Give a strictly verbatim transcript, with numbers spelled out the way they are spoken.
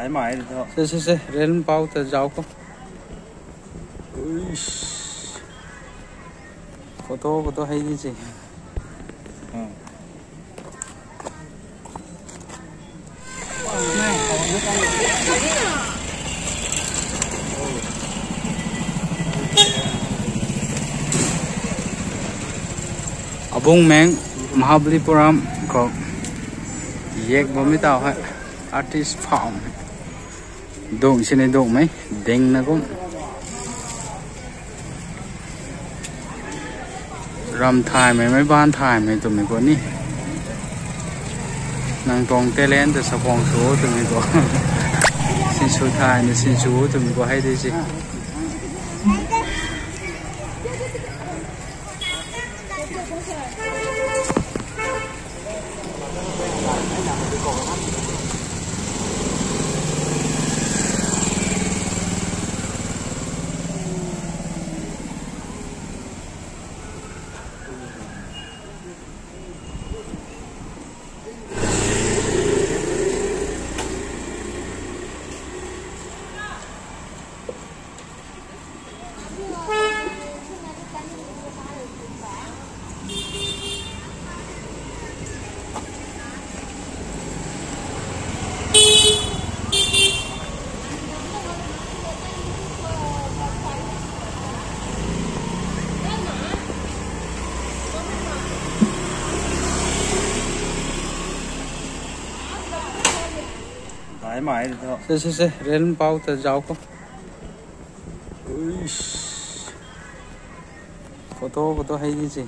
Ai mai de tho. Se, se, se, rel pau ta zau khou. Uish. Photo, photo hei di se. Hmm. Abungmeng Mahabalipuram khou yek bammei tau hei artist farm. Dung sini dungmei, dingna kum. Ram thaymei, meic baanc thaymei twmei khou ni. Nang tuang talent ta sakhwang sw twmei khou. Sinsw thay ni sinsw twmei khou hei di se. Ai mai de tho. Se, se, se, rel pau ta zau khou. Uish. Photo, photo hei di se.